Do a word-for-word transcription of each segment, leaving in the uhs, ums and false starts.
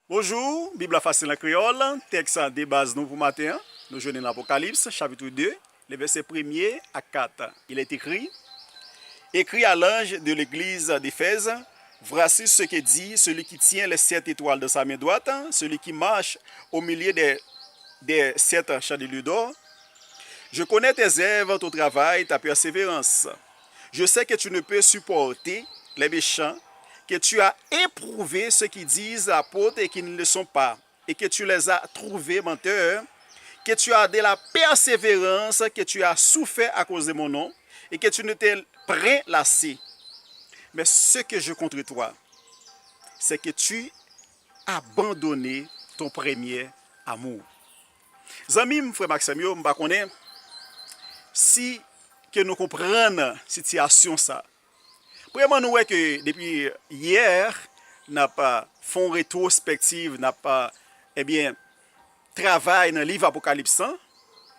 Bonjou, Bib la fasil an kreyòl. Tèks de baz nou pou maten an, nou jwenn nan Apokalips, chapit de, le vèsè premye a kat. Il est écrit, Écris à l'ange de l'église d'Éphèse, voici ce que dit celui qui tient les sept étoiles dans sa main droite, celui qui marche au milieu des, des sept chandeliers d'or. Je connais tes œuvres, ton travail, ta persévérance. Je sais que tu ne peux supporter les méchants, que tu as éprouvé ceux qui disent apôtres et qui ne le sont pas, et que tu les as trouvés menteurs, que tu as de la persévérance, que tu as souffert à cause de mon nom, et que tu ne t'es point lassé. Mais ce que j'ai contre toi, c'est que tu abandonné ton premier amour. Zanmi m, frè m ak sè m yo, m pa konnen si ke nou konprann sitiyasyon sa. Premyèman, nou wè ke depi yè, n ap, a, fè yon retwospektiv, n ap, a, ebyen, travay nan liv Apokalips lan.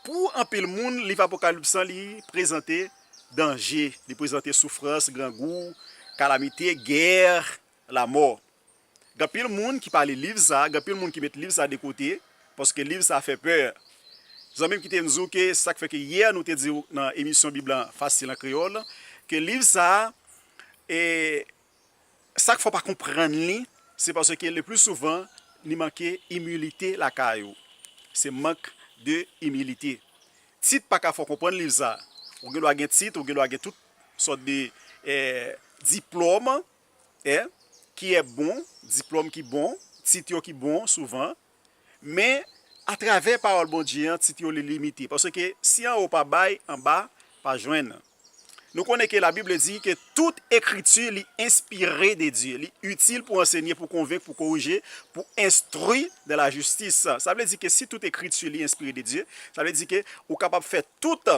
Pou anpil moun, liv Apokalips lan, li prezante danje, li prezante soufrans, grangou, kalamite, gè, lamò. Gen anpil moun ki pa li liv sa, gen anpil moun ki met liv sa de kote, paske liv sa fè pè. Zanmi m, kite m di w ke sa k fè ke yè nou te di w nan emisyon Bib la fasil an kreyòl, ke liv sa, e, sa k fè w pa konprann li, se paske le pli souvan, li manke imilite lakay ou. Se mank de imilite. Tit pa ka fè w konprann liv sa. Ou gen dwa gen tit, ou gen dwa gen tout sòt de, eh, diplòm, eh, ki è bon, diplòm ki bon, tit yo ki bon souvan. Men, atravè pawòl Bondye an, tit yo li limite. Paske si anwo pa bay, anba pa jwenn. Nou konnen ke Labib di ke tout ekriti li enspire de Dye. Li itil pou ansenye, pou konvenk, pou korije, pou enstwi de la jistis. Sa vle di ke si tout ekriti li enspire de Dye, sa vle di ke ou kapab fè tout,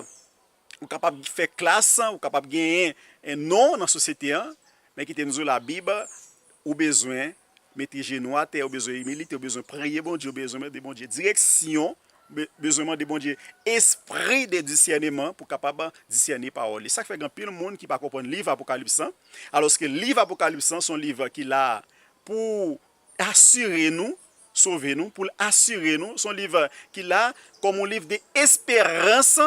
ou kapab fè klas, ou kapab genyen, eh, non nan sosyete an, men kite m di w Labib, ou bezwen mete jenou atè, ou bezwen imilite, ou bezwen priye Bondye, ou bezwen mande Bondye direksyon, be-, bezwen mande Bondye espri de disèneman pou kapab disène pawòl li. Sa k fè gen anpil moun ki pa konprann liv Apokalips lan, alòske liv Apokalips lan se yon liv ki la pou asire nou, sove nou, pou l asire nou. Se yon liv ki la kòm yon liv de esperans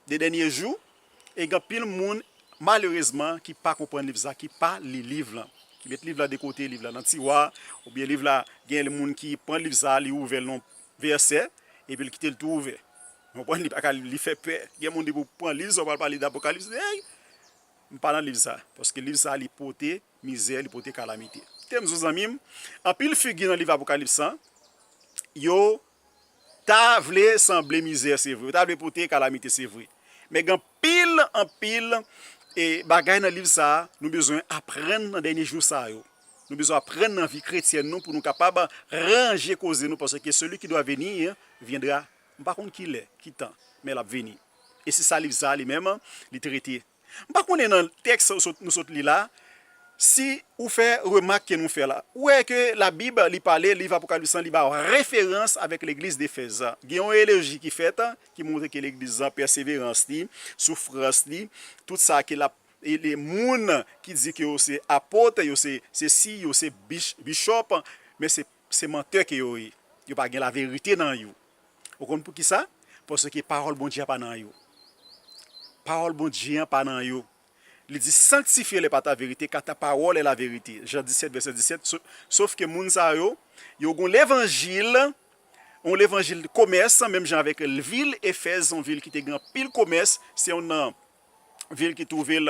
de dènye jou. E gen anpil moun, malerezman, ki pa konprann liv sa, ki pa li liv lan, ki met liv la de kote, liv la nan tiwa, oubyen liv la, gen moun ki pran liv sa, li ouvè l nan yon vèsè, epi l kite l tou ouvè. Ou konprann, li pa ka, li fè pè. Gen moun depi w pran liv sa, w pral pale d Apokalips, hey, m pa nan liv sa, paske liv sa, li pote mizè, li pote kalamite. Kite m di w, zanmi m, anpil figi nan liv Apokalips lan, yo ta vle sanble mizè, se vre, yo ta vle pote kalamite, se vre. Men gen anpil, anpil, e, bagay nan liv sa a, nou bezwen aprann nan dènye jou sa yo. Nou bezwen aprann nan vi kretyèn nou pou nou kapab ranje koze nou, paske celui qui doit venir viendra. M pa konn ki lè, ki tan, men l ap vini. E se sa liv sa a li menm, li trete. M pa konnen nan tèks nou sot, nou sot li la, si ou fè remak ke nou fè la. Ou wè ke Labib, li pale, liv Apokalips lan, li ba w referans avèk legliz Defèz. Gen yon eleji ki fèt, ki montre ke legliz lan, pèseverans li, soufrans li, tout sa ke l ap, e, e moun ki di ke yo se apot, yo se, se sesi, yo se bich-, bichòp, men se, se mantè ke yo ye. Yo pa gen laverite nan yo. Ou konn poukisa? Paske pawòl Bondye a pa nan yo. Pawòl Bondye an pa nan yo. Li di, sanctifie-les par ta vérité, car ta parole est la vérité. Jan disèt, vèsè disèt. So-, sof ke moun sa yo, yo gon levanjil, yon levanjil komès, menm jan avèk vil Efèz, yon vil ki te gen anpil komès, se yon nan vil ki twouve l,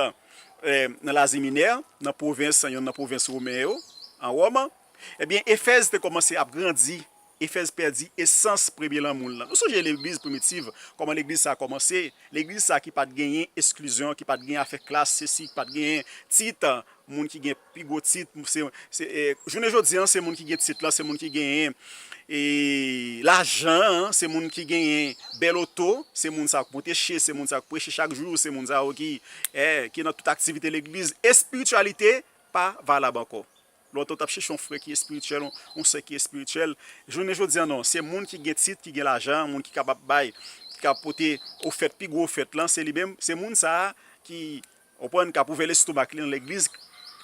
eh, nan Lazi Minè, nan pwovens, yonn nan pwovens women yo, an Wòm. Ebyen, Efèz te kòmanse ap grandi. Efèz pèdi esans premye lanmou l lan. Nou sonje legliz primitiv, kòman legliz sa a kòmanse. Legliz sa a ki pa t genyen esklizyon, ki pa t genyen afè klas, sesi, ki pa t genyen tit, moun ki gen pi gwo tit, se, se, eh, jounen jodi an, se moun ki gen tit lan, se moun ki genyen, eh, lajan an, se moun ki genyen bèl oto, se moun sa yo k pote che, se moun sa yo k preche chak jou, se moun sa yo ki, eh, ki nan tout aktivite legliz. Espirityalite pa valab ankò. Lontan, w t ap chèche yon frè ki espirityèl, yon, yon sè ki espirityèl. Jounen jodi an, non. Se moun ki gen tit, ki gen lajan, moun ki kapab bay, ki kapab pote ofèt, pi gwo ofèt lan, se li menm, se moun sa a ki, w konprann, k ap ouvè lestomak li nan legliz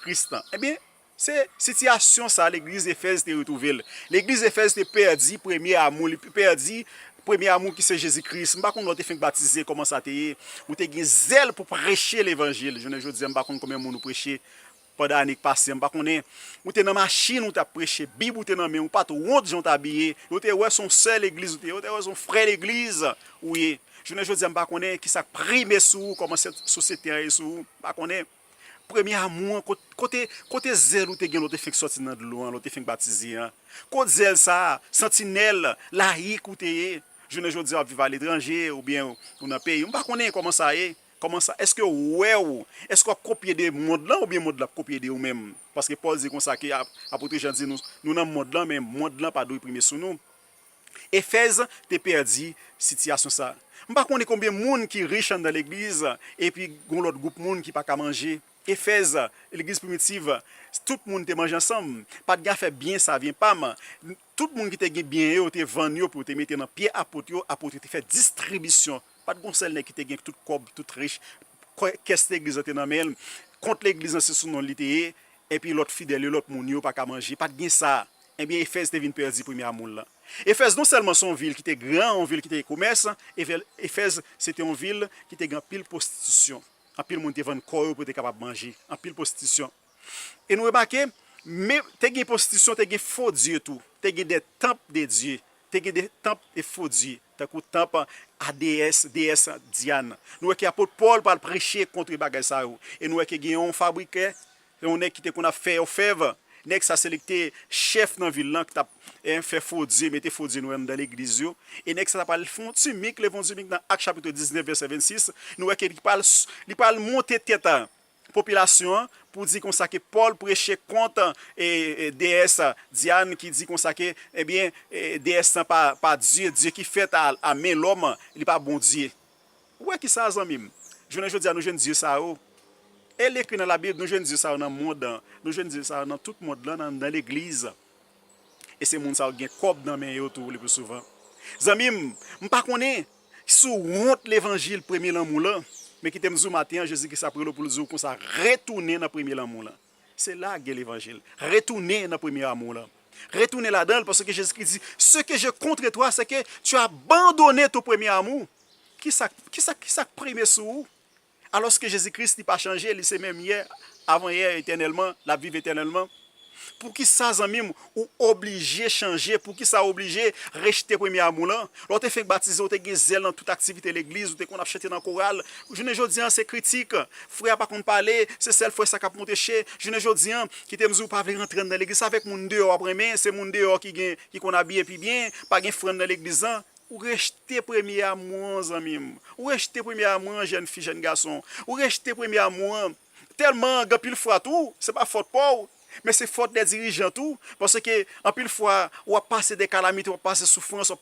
Kris lan. Ebyen, Se sitiyasyon sa legliz Efèz te retwouve l. Legliz Efèz te pèdi premye amou, li pèdi premye amou ki se Jezi Kris. M pa konn lè w te fenk batize, kòman sa te ye. Ou te gen zèl pou preche levanjil. Jounen jodi a, m pa konn konbyen moun ou preche pandan ane k pase a, m pa konnen. Ou te nan machin, ou t ap preche, Bib ou te nan men w, ou pa t wont jan w t abiye. Yo te wè se yon sè legliz ou te ye, yo te wè se yon frè legliz ou ye. Jounen jodi a, m pa konnen ki sa k prime sou ou, kòman sosyete an ye sou ou, m pa konnen. Premye amou an, kot-, kote, kote zèl ou te gen lè w te fenk sòti nan dlo an, lè w te fenk batize an? Kot zèl sa a, santinèl, layik ou te ye? Jounen jodi a, w ap viv aletranje, oubyen ou nan peyi w, m pa konnen kòman sa ye. Kòman sa, èske w wè w, èske w ap kopye de mond lan, oubyen mond lan ap kopye de ou menm? Paske Pòl di konsa ke ap-, apot Jan di nou, nou nan mond lan, men mond lan pa dwe prime sou nou. Efèz te pèdi sitiyasyon sa. M pa konnen konbyen moun ki rich anndan legliz, epi gon lòt gwoup moun ki pa ka manje. Efèz, legliz primitiv, tout moun te manje ansanm. Pa t gen afè byen sa, byen pa m. Tout moun ki te gen byen yo, te vann yo pou yo te mete nan pye apot yo, apot yo te fè distribisyon. Pa t gon sèl nèg ki te gen tout kòb, tout rich. Kè-, kès legliz lan te nan men l. Kont legliz lan se sou non l li te ye. Epi lòt fidèl yo, lòt moun yo pa ka manje. Pa t gen sa. Ebyen, Efèz te vin pèdi premye amou l lan. Efèz non sèlman se yon vil ki te gran, yon vil ki te gen komès, Efè-, Efèz se te yon vil ki te gen anpil pwostitisyon. Anpil moun te vann kò yo pou yo te kapab manje. Anpil pwostitisyon. E nou remake, men te gen pwostitisyon, te gen fo dye tou. Te gen de tanp de dye. Te gen de tanp de fo dye. Tankou tanp a deyès, deyès Dyan. Nou wè ke apot Pòl pral preche kont bagay sa yo. E nou wè ke gen yon fabrikè, yon nèg ki te konn ap fè òfèv. Nèg sa se li ki te chèf nan vil lan, ki t ap, eh, fè fo dye, mete fo dye nou wè anndan legliz yo. E nèg sa ta pral fè yon timik, leve yon timik nan Ak chapit diznèf, vèsè vennsis. Nou wè ke li pral, li pral monte tèt a popilasyon an pou di konsa ke Pòl preche kont, e, e, deyès Dyan ki di konsa ke, ebyen, e, deyès lan pa, pa Dye, Dye ki fèt a, a men lòm, li pa Bondye. Ou wè kisa, zanmi m? Jounen jodi a, nou jwenn dye sa yo. E l ekri nan Labib, nou jwenn dye sa yo nan mond, nou jwenn dye sa yo nan tout mond lan, nan, nan legliz. E se moun sa yo gen kòb nan men yo tou, le pli souvan. Zanmi m, m pa konnen si w wont levanjil premye lanmou lan, men kite m di w maten an, Jezi Kris ap rele w pou l di w konsa, retounen nan premye lanmou lan. Se la gen levanjil. Retounen nan premye amou lan. Retounen ladan l, paske Jezi Kris di, ce que j'ai contre toi, c'est que tu as abandonné ton premier amour. Kisa, kisa, kisa k prime sou ou? Alòske Jezi Kris, li pa chanje, li se menm yè, avan yè, etènèlman, l ap viv etènèlman. Poukisa, zanmi m, ou oblije chanje? Poukisa ou oblije rejte premye amou lan? Lè w te fenk batize, ou te gen zèl nan tout aktivite legliz, ou te konn ap chante nan koral. Jounen jodi an, se kritik. Frè a pa konn pale, se sèl frè sa k ap monte che. Jounen jodi an, kite m di w, ou pa vle rantre anndan legliz, se avèk moun deyò w ap renmen, se moun deyò ki gen, ki konn abiye pi byen, pa gen frè anndan legliz lan. Ou rejte premye amou an, zanmi m. Ou rejte premye amou an, jèn fi, jèn gason. Ou rejte premye amou an. Tèlman, gen anpil fwa tou, se pa fòt pa w, men se fòt dè dirijan tou. Paske, anpil fwa, w ap pase de kalamite, w ap pase soufrans, w ap